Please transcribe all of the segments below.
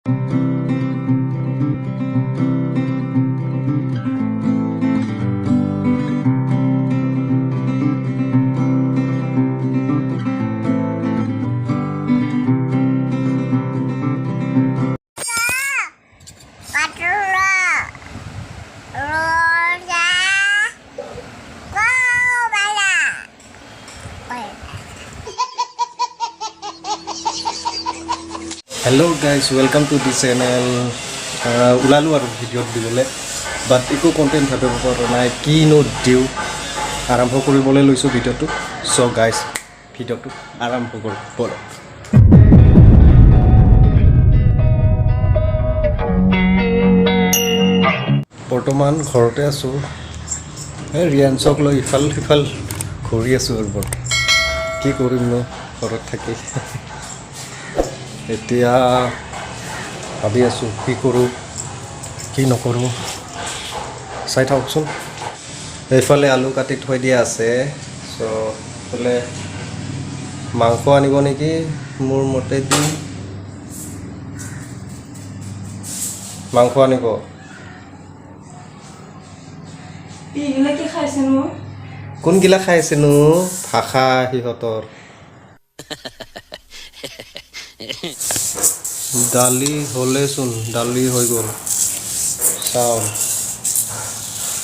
Hello guys, welcome to the channel. ওলালোঁ আৰু ভিডিঅ'ত দিবলৈ, বাট একো কণ্টেণ্ট ভাবিব পৰা নাই, কিনো দিওঁ। আৰম্ভ কৰিবলৈ লৈছোঁ ভিডিঅ'টো। চ' গাইজ, ভিডিঅ'টো আৰম্ভ কৰোঁ ব'লক। বৰ্তমান ঘৰতে আছোঁ। এই ৰিয়াঞ্চক লৈ ইফাল সিফাল ঘূৰি আছোঁ আৰু বৰ্তমান কি কৰিমনো ঘৰত থাকি। এতিয়া ভাবি আছোঁ কি কৰোঁ কি নকৰোঁ, চাই থাকচোন। এইফালে আলু কাটি থৈ দিয়া আছে। চ' এইফালে মাংস আনিব নেকি মোৰ মতেদি, মাংস আনিব। এইগিলা কি খাইছেনো? কোনগিলা খাই আছেনো? ভাষা সিহঁতৰ। দালি হ'লেচোন, দালি হৈ গ'ল। চাউল।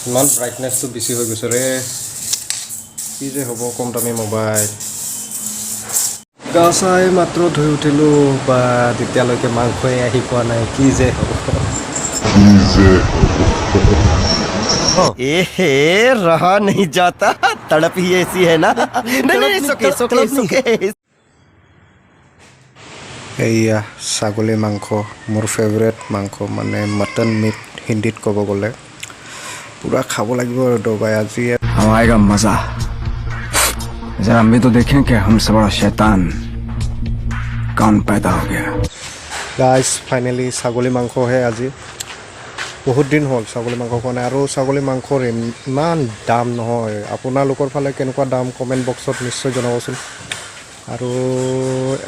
ইমান ব্ৰাইটনেছটো বেছি হৈ গৈছে ৰে, কি যে হ'ব। কম দামী মোবাইল। গা চাই মাত্ৰ ধুই উঠিলোঁ বা তেতিয়ালৈকে মাংসই আহি পোৱা নাই। কি যে হ'ব! एहे, रहा नहीं जाता, तड़प ही ऐसी है ना। नहीं नहीं, सुके सुके सुके। এয়া ছাগলী মাংস, মোৰ ফেভৰেট মাংস, মানে মটন মিট হিন্দীত ক'ব গ'লে। পূৰা খাব লাগিব আৰু দবাই আজি। अब आएगा मजा। जरा हम भी तो देखें कि हमसे बड़ा शैतान कौन पैदा हो गया। গাইজ, ফাইনেলি ছাগলী মাংসহে আজি। বহুত দিন হ'ল ছাগলী মাংস খোৱা নাই আৰু ছাগলী মাংসৰ ইমান দাম নহয়। আপোনালোকৰ ফালে কেনেকুৱা দাম, কমেণ্ট বক্সত নিশ্চয় জনাবচোন। আৰু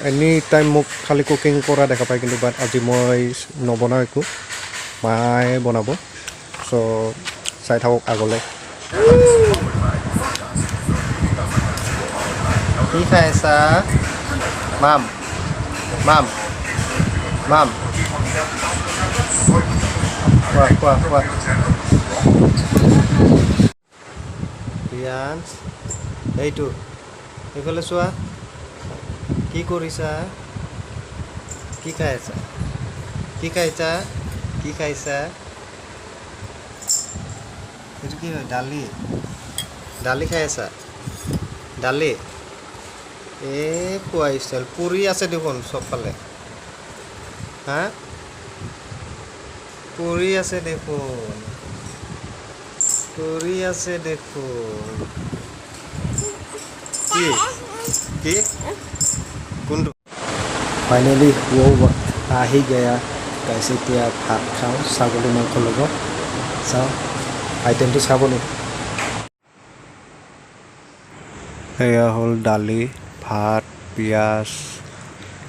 এনি টাইম মোক খালি কুকিং কৰা দেখা পায়, কিন্তু বাট আজি মই নবনাওঁ একো, মায়ে বনাব। চ' চাই থাকক আগলৈ। কি খাই আছা? মাম মাম মাম, খোৱা খোৱা খোৱা। ৰিয়াঞ্চ, এইটো এইফালে চোৱা, কি কৰিছা? কি খাই আছা? কি খাইছা? কি খাইছা? এইটো কি হয়? দালি, দালি খাই আছা? দালি এই খোৱা ষ্টাইল, পুৰি আছে দেখোন চবফালে। হা, পুৰি আছে দেখোন, পুৰি আছে দেখোন। কি কি কোনটো? ফাইনেলি वो वक्त आ ही गया গাইছ। এতিয়া ভাত খাওঁ ছাগলী মাংসৰ লগত। চাওঁ, আইটেমটো চাব নেকি। এয়া হ'ল দালি, ভাত, পিঁয়াজ,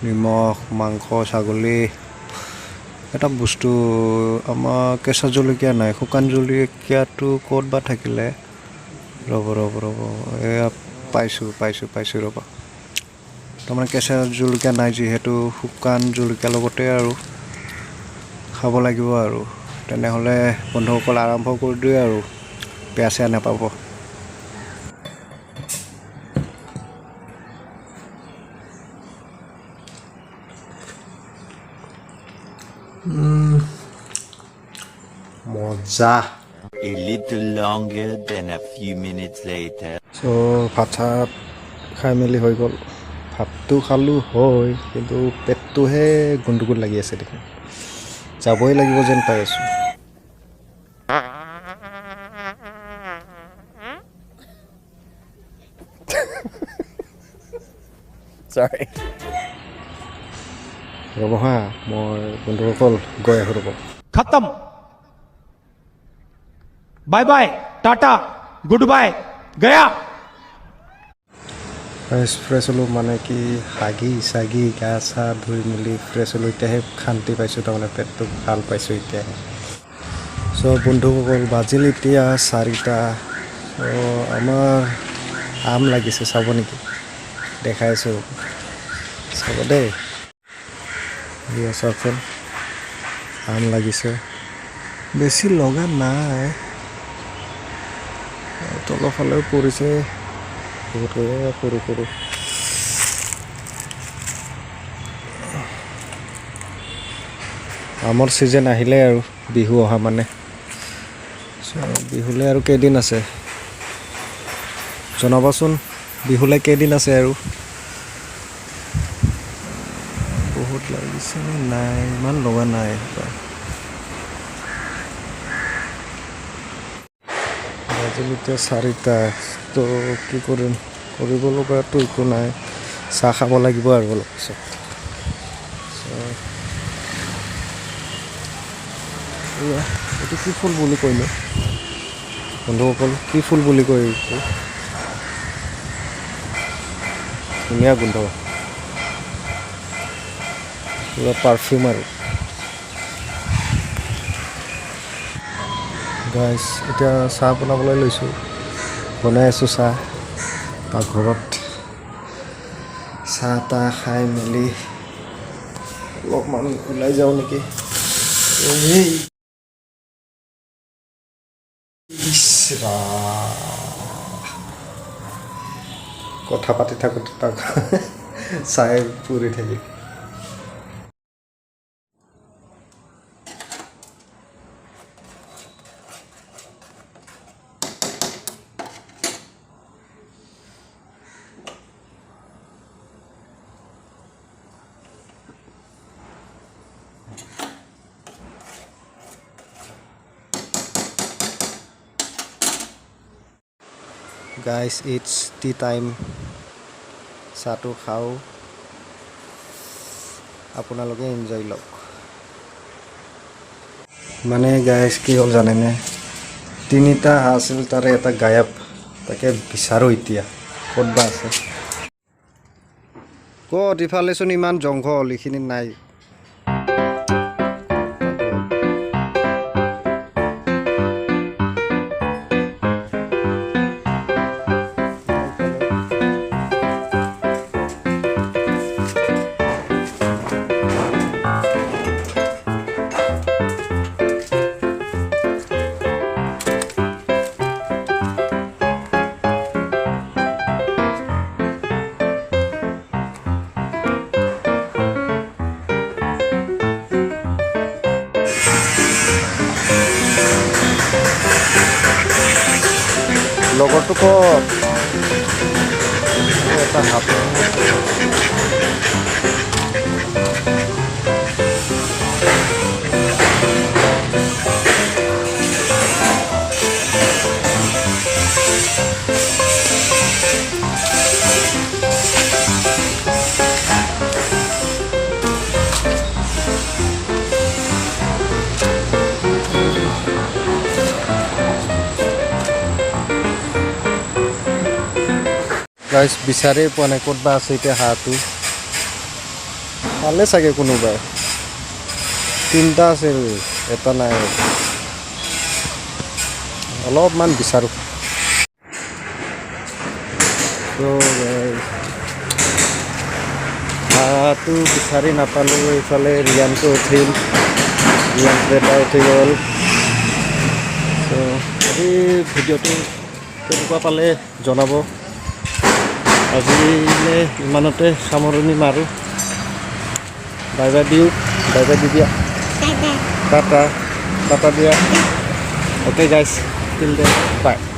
নিমখ, মাংস ছাগলী। এটা বস্তু, আমাৰ কেঁচা জলকীয়া নাই। শুকান জলকীয়াটো ক'ত বা থাকিলে। ৰ'ব ৰ'ব ৰ'ব, এয়া পাইছোঁ পাইছোঁ পাইছোঁ, ৰ'ব। তাৰমানে কেঁচা জলকীয়া নাই যিহেতু, শুকান জলকীয়াৰ লগতে আৰু খাব লাগিব আৰু। তেনেহ'লে বন্ধুসকল, আৰম্ভ কৰি দিওঁ আৰু, বেয়া চেয়া নাপাব। মজা। A little longer than a few minutes later. চ' ভাত চাত খাই মেলি হৈ গ'ল। ভাতটো খালোঁ হয়, কিন্তু পেটটোহে গণ্ডগোল লাগি আছে দেখোন। যাবই লাগিব যেন পাই আছোঁ। Sorry. ৰ'ব হা, মই বন্ধুসকল গৈ আহোঁ, ৰ'ব। खत्म, bye bye, tata, good bye, गया। ফ্ৰেছ হ'লোঁ মানে কি, হাগি চাগি গা চা ধুই মেলি ফ্ৰেছ হ'লোঁ। এতিয়াহে শান্তি পাইছোঁ, তাৰমানে পেটটো ভাল পাইছোঁ এতিয়াহে। চ' বন্ধুসকল, বাজিল এতিয়া 4টা। চ' আমাৰ আম লাগিছে, চাব নেকি? দেখাই আছোঁ, চাব দেই। এয়া চাওকচোন, আম লাগিছে, বেছি লগা নাই, তলৰ ফালেও পৰিছে বহুত সৰু সৰু। আমৰ ছিজন আহিলে আৰু বিহু অহা মানে। চ' বিহুলৈ আৰু কেইদিন আছে জনাবচোন, বিহুলৈ কেইদিন আছে আৰু? বহুত লাগিছে নে নাই? ইমান লগা নাই। বাজিল এতিয়া 4টা। তো কি কৰিম, কৰিব লগাটো একো নাই, চাহ খাব লাগিব আৰু অলপ পিছত। চ' এয়া এইটো কি ফুল বুলি কয়নো বন্ধুসকল? কি ফুল বুলি কয় এইটো? ধুনীয়া গোন্ধ, পুৰা পাৰফিউম। আৰু গাইছ, এতিয়া চাহ বনাবলৈ লৈছোঁ, বনাই আছোঁ চাহ পাকঘৰত। চাহ তাহ খাই মেলি অলপমান ওলাই যাওঁ নেকি? এই ইছ ৰাম। কথা পাতি থাকোঁতে তাক চাই পুৰি থাকিল। Guys, it's tea time. চাহটো খাওঁ, আপোনালোকে এনজয় লওক। মানে গাইজ, কি হ'ল জানেনে? তিনিটা হাঁহ আছিল, তাৰে এটা গায়ব। তাকে বিচাৰোঁ এতিয়া, ক'ত বা আছে। ক'ত? ইফালেচোন ইমান জংঘল, এইখিনিত নাই। লগৰটো ক'ত? এটা সাপ। গাইছ, বিচাৰিয়ে পোৱা নাই, ক'ত বা আছে এতিয়া হাঁহটো। পালে চাগে কোনোবাই। তিনিটা আছিল, এটা নাই। অলপমান বিচাৰোঁ। ত' হাঁহটো বিচাৰি নাপালোঁ। এইফালে ৰিয়ানটো উঠিল, ৰিয়ান বেটা উঠি গ'ল। ত' আজি ভিডিঅ'টো কেনেকুৱা পালে জনাব। আজিলৈ ইমানতে সামৰণি মাৰোঁ। বাই বাই দিওঁ, বাই বাই দি দিয়া, টাটা, টাটা দিয়া। Okay guys, till then, bye.